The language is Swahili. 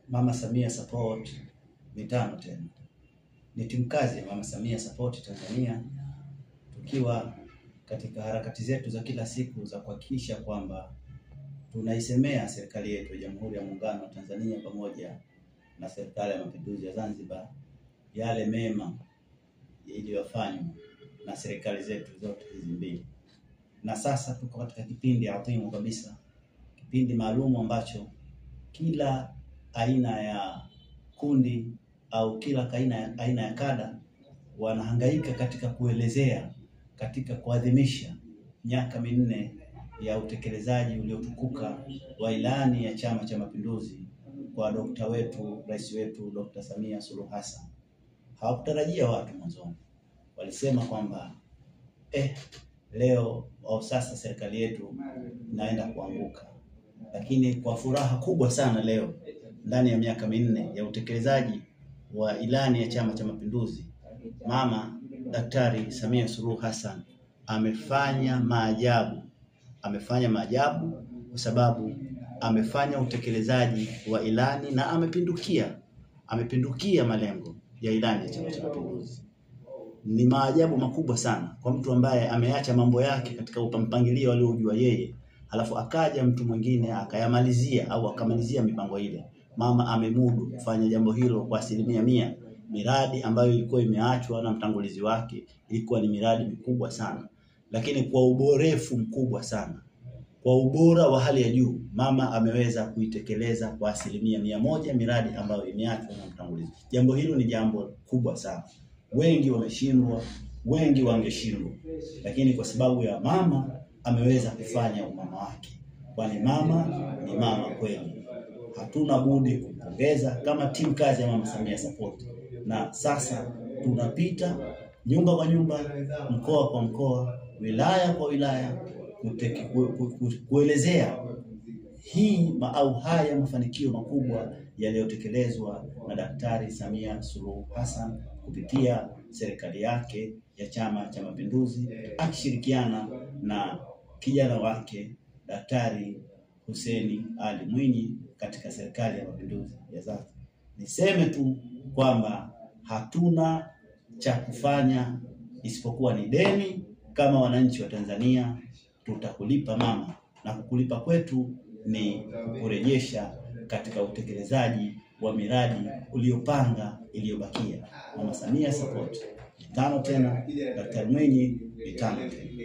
Mama Samia Support mitano tena. Ni timu kazi ya Mama Samia Support Tanzania, tukiwa katika harakati zetu za kila siku za kuhakikisha kwamba tunaisemea serikali yetu ya Jamhuri ya Muungano wa Tanzania pamoja na Serikali ya Mapinduzi ya Zanzibar yale mema iliyofanywa na serikali zetu zote hizi mbili. Na sasa tuko katika kipindi adhimu kabisa, kipindi maalumu ambacho kila aina ya kundi au kila aina ya kada wanahangaika katika kuelezea, katika kuadhimisha miaka 4 ya utekelezaji uliotukuka wa ilani ya Chama cha Mapinduzi kwa dokta wetu, rais wetu Dr. Samia Suluhu Hassan. Hawakutarajia watu mwanzoni, walisema kwamba leo au sasa serikali yetu inaenda kuanguka. Lakini kwa furaha kubwa sana leo ndani ya miaka 4 ya utekelezaji wa ilani ya Chama cha Mapinduzi, Mama Daktari Samia Suluhu Hassan amefanya maajabu. Amefanya maajabu kwa sababu amefanya utekelezaji wa ilani na amepindukia malengo ya ilani ya Chama cha Mapinduzi. Ni maajabu makubwa sana kwa mtu ambaye ameacha mambo yake katika mpangilio aliojua yeye, halafu akaja mtu mwingine akayamalizia au akamalizia mipango ile. Mama amemudu kufanya jambo hilo kwa 100%. Miradi ambayo ilikuwa imeachwa na mtangulizi wake ilikuwa ni miradi mikubwa sana, lakini kwa uborefu mkubwa sana, kwa ubora wa hali ya juu, mama ameweza kuitekeleza kwa 100% miradi ambayo imeachwa na mtangulizi. Jambo hilo ni jambo kubwa sana. Wengi wameshindwa, wengi wangeshindwa, lakini kwa sababu ya mama ameweza kufanya umama wake, kwani mama ni mama kweli. Hatuna budi kumpongeza kama timu kazi ya Mama Samia Support. Na sasa tunapita nyumba kwa nyumba, mkoa kwa mkoa, wilaya kwa wilaya, kuelezea hii au haya mafanikio makubwa yaliyotekelezwa na Daktari Samia Suluhu Hassan kupitia serikali yake ya Chama cha Mapinduzi akishirikiana na kijana wake Daktari Hussein Ali Mwinyi katika Serikali ya Mapinduzi ya Zanzibar. Niseme tu kwamba hatuna cha kufanya isipokuwa ni deni. Kama wananchi wa Tanzania tutakulipa mama, na kukulipa kwetu ni kukurejesha katika utekelezaji wa miradi uliopanga iliyobakia. Mama Samia Support 5 tena, Daktari Mwinyi 5 tena.